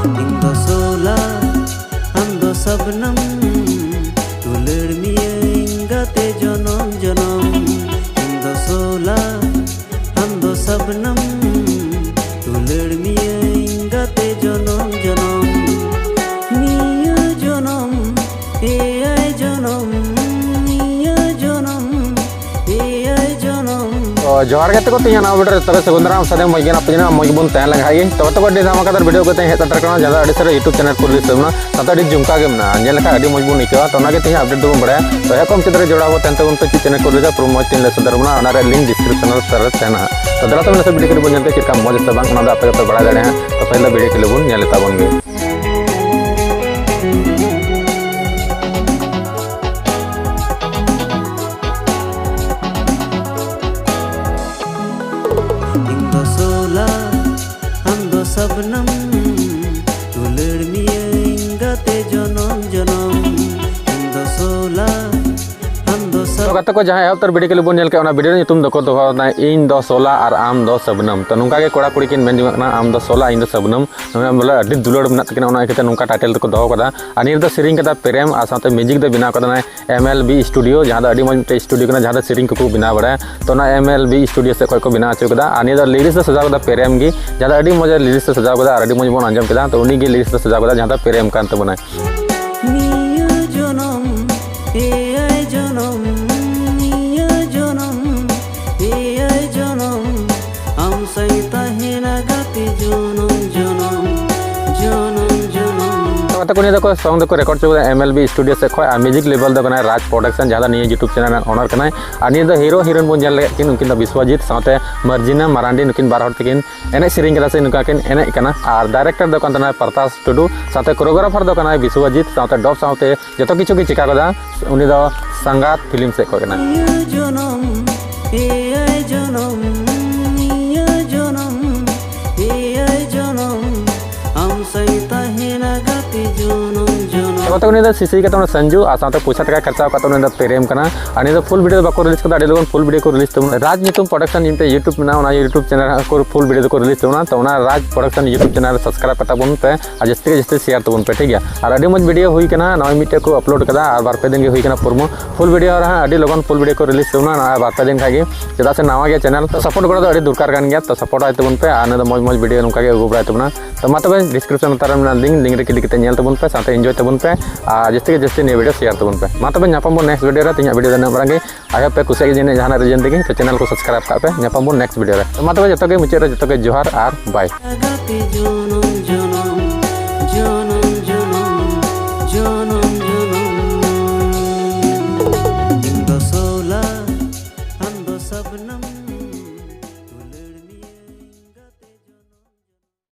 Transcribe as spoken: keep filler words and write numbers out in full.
ᱤᱧ ᱫᱚ ᱥᱳᱞᱟ, ᱟᱢ ᱫᱚ ᱥᱟᱵᱱᱟᱢ, ᱫᱩᱞᱟᱹᱲ ᱢᱤᱭᱟᱹᱧ ᱜᱟᱛᱮ ᱡᱚᱱᱚᱢ ᱡᱚᱱᱚᱢ᱾ ᱤᱧ ᱫᱚ ᱥᱳᱞᱟ, ᱟᱢ ᱫᱚ ᱥᱟᱵᱱᱟᱢ, ᱫᱩᱞᱟᱹᱲ ᱢᱤᱭᱟᱹᱧ ᱜᱟᱛᱮ ᱡᱚᱱᱚᱢ ᱡᱚᱱᱚᱢ᱾ ᱱᱤᱭᱟᱹ ᱡᱚᱱᱚᱢ, ᱮᱭᱟᱭ ᱡᱚᱱᱚᱢ, ᱱᱤᱭᱟᱹ ᱡᱚᱱᱚᱢ, ᱮᱭᱟᱭ ᱡᱚᱱᱚᱢ᱾ ᱛᱚ ᱡᱚᱦᱟᱨ ᱜᱟᱛᱮ ᱠᱚ, ᱛᱮᱦᱮᱧ ᱱᱟᱣᱟ video ᱨᱮ ᱡᱚᱛᱚ ᱜᱮ ᱥᱟᱹᱜᱩᱱ ᱫᱟᱨᱟᱢ᱾ ᱥᱟᱫᱮ ᱢᱚᱡᱽ ᱜᱮ ᱱᱟᱯᱟᱭ ᱜᱮ ᱢᱚᱡᱽ ᱜᱮᱵᱚᱱ ᱛᱟᱦᱮᱸ ᱞᱮᱱ ᱠᱷᱟᱡ ᱜᱮ᱾ ᱛᱚᱵᱮ ᱛᱚᱵᱮ ᱟᱹᱰᱤ ᱫᱷᱟᱢᱟᱠᱟᱫᱟᱨ video ᱠᱟᱛᱮ ᱦᱮᱡ ᱥᱮᱴᱮᱨ ᱠᱟᱱᱟ, ᱡᱟᱦᱟᱸ ᱫᱚ ᱟᱹᱰᱤ ᱥᱟᱨᱟ YouTube channel ᱠᱚ release ᱦᱩᱭ ᱞᱮᱱᱟ, ᱥᱟᱶᱛᱮ ᱟᱹᱰᱤ ᱡᱷᱩᱢᱠᱟ ᱜᱮ ᱢᱮᱱᱟᱜᱼᱟ, ᱧᱮᱞ ᱞᱮᱠᱷᱟᱱ ᱟᱹᱰᱤ ᱢᱚᱡᱽ ᱵᱚᱱ ᱟᱹᱭᱠᱟᱹᱣᱟ᱾ ᱛᱚ ᱚᱱᱟᱜᱮ ᱛᱮᱦᱮᱧ update ᱫᱚᱵᱚᱱ ᱵᱟᱲᱟᱭᱟ᱾ ᱛᱚ ᱮᱦᱚᱵ ᱠᱷᱚᱱ ᱢᱩᱪᱟᱹᱫ ᱫᱷᱟᱹᱨᱤᱡ ᱡᱚᱲᱟᱣ ᱠᱚ ᱛᱟᱦᱮᱱ ᱛᱟᱵᱚᱱ ᱯᱮ, ᱪᱮᱫ channel ᱠᱚ release ᱯᱩᱨᱟᱹ ᱢᱚᱡᱽ ᱛᱮ ᱞᱟᱹᱭ ᱥᱚᱫᱚᱨ ᱵᱚᱱᱟ, ᱚᱱᱟ ᱨᱮᱭᱟᱜ link description ᱨᱮ ᱛᱟᱦᱮᱱᱟ᱾ ᱛᱚ ᱫᱮᱞᱟ ᱛᱚᱵᱮ ᱱᱟᱥᱮ video clip ᱵᱚᱱ ᱧᱮᱞ ᱛᱮ ᱪᱮᱫ ᱞᱮᱠᱟ ᱢᱚᱡᱽ ᱥᱮ ᱵᱟᱝ, ᱚᱱᱟ ᱫᱚ ᱟᱯᱮ ᱜᱮᱯᱮ ᱵᱟᱲᱟᱭ ᱫᱟᱲᱮᱭᱟᱜᱼᱟ᱾ ᱛᱚ ᱯᱟᱹᱦᱤᱞ ᱫᱚ video clip ᱵᱚᱱ ᱧᱮᱞ ᱛᱟᱵᱚᱱ ᱜᱮ᱾ ᱤᱧ ᱫᱚ ᱥᱳᱞᱟ, ᱟᱢ ᱫᱚ ᱥᱟᱵᱱᱟᱢ, ᱫᱩᱞᱟᱹᱲ ᱢᱤᱭᱟᱹᱧ ᱜᱟᱛᱮ ᱡᱚᱱᱚᱢ ᱡᱚᱱᱚᱢ᱾ ᱤᱧ ᱫᱚ ᱥᱳᱞᱟ, ᱟᱢ ᱫᱚ ᱛᱚ ᱥᱟᱵ ᱜᱟᱛᱮ ᱠᱚ, ᱡᱟᱦᱟᱸ ᱮᱦᱚᱵ ᱩᱛᱟᱹᱨ video clip ᱵᱚᱱ ᱧᱮᱞ ᱠᱮᱫ, ᱚᱱᱟ video ᱨᱮᱱᱟᱜ ᱧᱩᱛᱩᱢ ᱫᱚᱠᱚ ᱫᱚᱦᱚ ᱟᱠᱟᱫᱟ ᱤᱧ ᱫᱚ ᱥᱳᱞᱟ ᱟᱨ ᱟᱢ ᱫᱚ ᱥᱟᱵᱱᱟᱢ᱾ ᱛᱚ ᱱᱚᱝᱠᱟ ᱜᱮ ᱠᱚᱲᱟ ᱠᱩᱲᱤ ᱠᱤᱱ ᱢᱮᱱ ᱡᱚᱝᱟᱜ ᱠᱟᱱᱟ, ᱟᱢ ᱫᱚ ᱥᱳᱞᱟ, ᱤᱧ ᱫᱚ ᱥᱟᱵᱱᱟᱢ᱾ ᱱᱚᱣᱟ ᱵᱚᱞᱮ ᱟᱹᱰᱤ ᱫᱩᱞᱟᱹᱲ ᱢᱮᱱᱟᱜ ᱛᱟᱹᱠᱤᱱᱟ, ᱚᱱᱟ ᱤᱭᱠᱟᱹᱛᱮ ᱱᱚᱝᱠᱟ title ᱫᱚᱠᱚ ᱫᱚᱦᱚ ᱠᱟᱫᱟ᱾ ᱟᱨ ᱱᱤᱭᱟᱹ ᱫᱚ ᱥᱮᱨᱮᱧ ᱠᱟᱫᱟ ᱯᱨᱮᱢ ᱟᱨ ᱥᱟᱶᱛᱮ music ᱫᱚ ᱵᱮᱱᱟᱣ ᱠᱟᱫᱟ ᱱᱟᱭ M L B studio, ᱡᱟᱦᱟᱸ ᱫᱚ ᱟᱹᱰᱤ ᱢᱚᱡᱽ ᱢᱤᱫᱴᱮᱡ studio ᱠᱟᱱᱟ, ᱡᱟᱦᱟᱸ ᱫᱚ ᱥᱮᱨᱮᱧ ᱠᱚᱠᱚ ᱵᱮᱱᱟᱣ ᱵᱟᱲᱟᱭᱟ᱾ ᱛᱚ ᱚᱱᱟ M L B studio ᱥᱮᱫ ᱠᱷᱚᱱ ᱠᱚ ᱵᱮᱱᱟᱣ ᱦᱚᱪᱚ ᱠᱟᱫᱟ᱾ ᱟᱨ ᱱᱤᱭᱟᱹ ᱫᱚ lyrics ᱫᱚ ᱥᱟᱡᱟᱣ ᱠᱟᱫᱟ ᱯᱨᱮᱢ ᱜᱮ, ᱡᱟᱦᱟᱸ ᱫᱚ ᱟᱹᱰᱤ ᱢᱚᱡᱽ lyrics ᱫᱚ ᱥᱟᱡᱟᱣ ᱠᱟᱫᱟ ᱟᱨ ᱟᱹᱰᱤ ᱢᱚᱡᱽ ᱵᱚᱱ ᱟᱸᱡᱚᱢ ᱠᱮᱫᱟ᱾ ᱛᱚ ᱩᱱᱤ ᱜᱮ lyrics ᱫᱚ ᱥᱟᱡᱟᱣ ᱠᱟᱫᱟ, ᱡᱟᱦᱟᱸ ᱫᱚ ᱯᱨᱮᱢ ᱠᱟᱱ ᱛᱟᱵᱚᱱᱟᱭ᱾ ᱱᱤᱭᱟᱹ ᱡᱚᱱᱚᱢ, ᱮᱭᱟᱭ ᱡᱚᱱᱚᱢ, ᱱᱤᱭᱟᱹ ᱡᱚᱱᱚᱢ, ᱮᱭᱟᱭ ᱡᱚᱱᱚᱢ, ᱟᱢ ᱥᱟᱶ ᱛᱟᱦᱮᱱᱟ ᱜᱟᱛᱮ ᱡᱚᱱᱚᱢ ᱡᱚᱱᱚᱢ, ᱡᱚᱱᱚᱢ ᱡᱚᱱᱚᱢ᱾ ᱛᱚ ᱜᱟᱛᱮ ᱠᱚ, ᱱᱤᱭᱟᱹ ᱫᱚᱠᱚ song ᱫᱚᱠᱚ record ᱦᱚᱪᱚ ᱠᱟᱫᱟ M L B studio ᱥᱮᱫ ᱠᱷᱚᱱ, ᱟᱨ music label ᱫᱚ ᱠᱟᱱᱟᱭ Raj Production, ᱡᱟᱦᱟᱸ ᱫᱚ ᱱᱤᱭᱟᱹ YouTube channel ᱨᱮᱱ owner ᱠᱟᱱᱟᱭ᱾ ᱟᱨ ᱱᱤᱭᱟᱹ ᱫᱚ hero heroine ᱵᱚᱱ ᱧᱮᱞ ᱞᱮᱫ ᱠᱤᱱ, ᱩᱱᱠᱤᱱ ᱫᱚ ᱵᱤᱥᱣᱟᱡᱤᱛ ᱥᱟᱶᱛᱮ ᱢᱟᱨᱡᱤᱱᱟ ᱢᱟᱨᱟᱱᱰᱤ, ᱱᱩᱠᱤᱱ ᱵᱟᱨ ᱦᱚᱲ ᱛᱮᱠᱤᱱ ᱮᱱᱮᱡ ᱥᱮᱨᱮᱧ ᱠᱟᱫᱟ ᱥᱮ ᱱᱚᱝᱠᱟ ᱠᱤᱱ ᱮᱱᱮᱡ ᱠᱟᱱᱟ᱾ ᱟᱨ director ᱫᱚ ᱠᱟᱱ ᱛᱟᱦᱮᱱᱟᱭ ᱯᱨᱚᱛᱟᱥ ᱴᱩᱰᱩ, ᱥᱟᱶᱛᱮ choreographer ᱫᱚ ᱠᱟᱱᱟᱭ ᱵᱤᱥᱣᱟᱡᱤᱛ, ᱥᱟᱶᱛᱮ dub ᱥᱟᱶᱛᱮ ᱡᱚᱛᱚ ᱠᱤᱪᱷᱩ ᱜᱮ ᱪᱤᱠᱟ ᱠᱟᱫᱟ ᱩᱱᱤ ᱫᱚ ᱥᱟᱸᱜᱟᱛ film ᱥᱮᱫ ᱠᱷᱚᱱ ᱠᱟᱱᱟᱭ᱾ ᱱᱤᱭᱟᱹ ᱡᱚᱱᱚᱢ, ᱮᱭᱟᱭ ᱡᱚᱱᱚᱢ, ᱱᱤᱭᱟᱹ ᱡᱚᱱᱚᱢ, ᱮᱭᱟᱭ ᱡᱚᱱᱚᱢ, ᱟᱢ ᱥᱟᱶ ᱛᱟᱦᱮᱱᱟ ᱜᱟᱛᱮ ᱡᱚᱱᱚᱢ ᱡᱚᱱᱚᱢ᱾ ᱛᱚ ᱩᱱᱤ ᱫᱚ ᱥᱤᱥᱤ ᱠᱟᱛᱮ ᱚᱱᱟ ᱥᱟᱱᱡᱩ ᱟᱨ ᱥᱟᱶᱛᱮ ᱯᱚᱭᱥᱟ ᱴᱟᱠᱟ ᱠᱷᱚᱨᱪᱟ ᱠᱟᱛᱮ ᱩᱱᱤ ᱫᱚ ᱯᱨᱮᱢ ᱠᱟᱱᱟ᱾ ᱟᱨ ᱱᱤᱭᱟᱹ ᱫᱚ ᱯᱷᱩᱞ ᱵᱷᱤᱰᱤᱭᱳ ᱫᱚ ᱵᱟᱠᱚ ᱨᱤᱞᱤᱡᱽ ᱠᱟᱫᱟ, ᱟᱹᱰᱤ ᱞᱚᱜᱚᱱ ᱯᱷᱩᱞ ᱵᱷᱤᱰᱤᱭᱳ ᱠᱚ ᱨᱤᱞᱤᱡᱽ ᱛᱟᱵᱚᱱᱟ᱾ ᱨᱟᱡᱽ ᱧᱩᱛᱩᱢ ᱯᱨᱚᱰᱟᱠᱥᱚᱱ ᱢᱤᱫᱴᱮᱱ ᱭᱩᱴᱩᱵᱽ ᱢᱮᱱᱟᱜᱼᱟ, ᱚᱱᱟ ᱭᱩᱴᱩᱵᱽ ᱪᱮᱱᱮᱞ ᱨᱮ ᱯᱷᱩᱞ ᱵᱷᱤᱰᱤᱭᱳ ᱫᱚᱠᱚ ᱨᱤᱞᱤᱡᱽ ᱛᱟᱵᱚᱱᱟ᱾ ᱛᱚ ᱚᱱᱟ ᱨᱟᱡᱽ ᱯᱨᱚᱰᱟᱠᱥᱚᱱ ᱭᱩᱴᱩᱵᱽ ᱪᱮᱱᱮᱞ ᱨᱮ ᱥᱟᱵᱥᱠᱨᱟᱭᱤᱵᱽ ᱠᱟᱛᱟ ᱵᱚᱱ ᱯᱮ ᱟᱨ ᱡᱟᱹᱥᱛᱤ ᱜᱮ ᱡᱟᱹᱥᱛᱤ ᱥᱮᱭᱟᱨ ᱛᱟᱵᱚᱱ ᱯᱮ, ᱴᱷᱤᱠ ᱜᱮᱭᱟ? ᱟᱨ ᱟᱹᱰᱤ ᱢᱚᱡᱽ ᱵᱷᱤᱰᱤᱭᱳ ᱦᱩᱭ ᱠᱟᱱᱟ, ᱱᱚᱜᱼᱚᱭ ᱢᱤᱫᱴᱮᱡ ᱠᱚ ᱟᱯᱞᱳᱰ ᱠᱟᱫᱟ ᱟᱨ ᱵᱟᱨ ᱯᱮ ᱫᱤᱱ ᱜᱮ ᱦᱩᱭ ᱠᱟᱱᱟ ᱯᱨᱳᱢᱳ᱾ ᱯᱷᱩᱞ ᱵᱷᱤᱰᱤᱭᱳ ᱨᱮ ᱦᱟᱸᱜ ᱟᱹᱰᱤ ᱞᱚᱜᱚᱱ ᱯᱷᱩᱞ ᱵᱷᱤᱰᱤᱭᱳ ᱠᱚ ᱨᱤᱞᱤᱡᱽ ᱛᱟᱵᱚᱱᱟ ᱱᱚᱣᱟ ᱵᱟᱨ ᱯᱮ ᱫᱤᱱ ᱠᱷᱟᱡ ᱜᱮ, ᱪᱮᱫᱟᱜ ᱥᱮ ᱱᱟᱣᱟ ᱜᱮᱭᱟ ᱪᱮᱱᱮᱞ᱾ ᱛᱚ ᱥᱟᱯᱳᱨᱴ ᱜᱚᱲᱚ ᱫᱚ ᱟᱹᱰᱤ ᱫᱚᱨᱠᱟᱨ ᱠᱟᱱ ᱜᱮᱭᱟ, ᱛᱚ ᱥᱟᱯᱳᱨᱴ ᱟᱭ ᱛᱟᱵᱚᱱ ᱯᱮ ᱟᱨ ᱱᱤᱭᱟᱹ ᱫᱚ ᱢᱚᱡᱽ ᱢᱚᱡᱽ ᱵᱷᱤᱰᱤᱭᱳ ᱱᱚᱝᱠᱟ ᱜᱮ ᱟᱹᱜᱩ ᱵᱟᱲᱟᱭ ᱛᱟᱵᱚᱱᱟ᱾ ᱛᱚ ᱢᱟ ᱛᱚᱵᱮ ᱰᱤᱥᱠᱨᱤᱯᱥᱚᱱ ᱞᱟᱛᱟᱨ ᱨᱮ ᱢᱮᱱᱟᱜ ᱞᱤᱝᱠ, ᱞᱤᱝᱠ ᱨᱮ ᱠᱞᱤᱠ ᱠᱟᱛᱮ ᱧᱮᱞ ᱛᱟᱵᱚᱱ ᱯᱮ, ᱥᱟᱶᱛᱮ ᱤᱱᱡᱚᱭ ᱛᱟᱵᱚᱱ ᱯᱮ ᱟᱨ ᱡᱟᱹᱥᱛᱤ ᱜᱮ ᱡᱟᱹᱥᱛᱤ ᱱᱤᱭᱟᱹ ᱵᱷᱤᱰᱤᱭᱳ ᱥᱮᱭᱟᱨ ᱛᱟᱵᱚᱱ ᱯᱮ᱾ ᱢᱟ ᱛᱚᱵᱮ ᱧᱟᱯᱟᱢ ᱵᱚᱱ ᱱᱮᱠᱥᱴ ᱵᱷᱤᱰᱤᱭᱳ ᱨᱮ, ᱛᱮᱦᱮᱧᱟᱜ ᱵᱷᱤᱰᱤᱭᱳ ᱫᱚ ᱤᱱᱟᱹᱜ ᱢᱟᱨᱟᱝ ᱜᱮ᱾ ᱟᱭ ᱦᱳᱯ ᱯᱮ ᱠᱩᱥᱤᱭᱟᱜ ᱜᱮ ᱡᱟᱹᱱᱤᱡ ᱡᱟᱦᱟᱱᱟᱜ ᱨᱤᱡᱮᱱ ᱛᱮᱜᱮ, ᱛᱚ ᱪᱮᱱᱮᱞ ᱠᱚ ᱥᱟᱵᱥᱠᱨᱟᱭᱤᱵᱽ ᱠᱟᱜ ᱯᱮ᱾ ᱧᱟᱯᱟᱢ ᱵᱚᱱ ᱱᱮᱠᱥᱴ ᱵᱷᱤᱰᱤᱭᱳ ᱨᱮ᱾ ᱛᱚ ᱢᱟ ᱛᱚᱵᱮ ᱡᱚᱛᱚ ᱜᱮ ᱢᱩᱪᱟᱹᱫ ᱨᱮ ᱡᱚᱛᱚ ᱜᱮ ᱡᱚᱦᱟᱨ ᱟᱨ ᱵᱟᱭ᱾ ᱜᱟᱛᱮ ᱡᱚᱱᱚᱢ ᱡᱚᱱᱚᱢ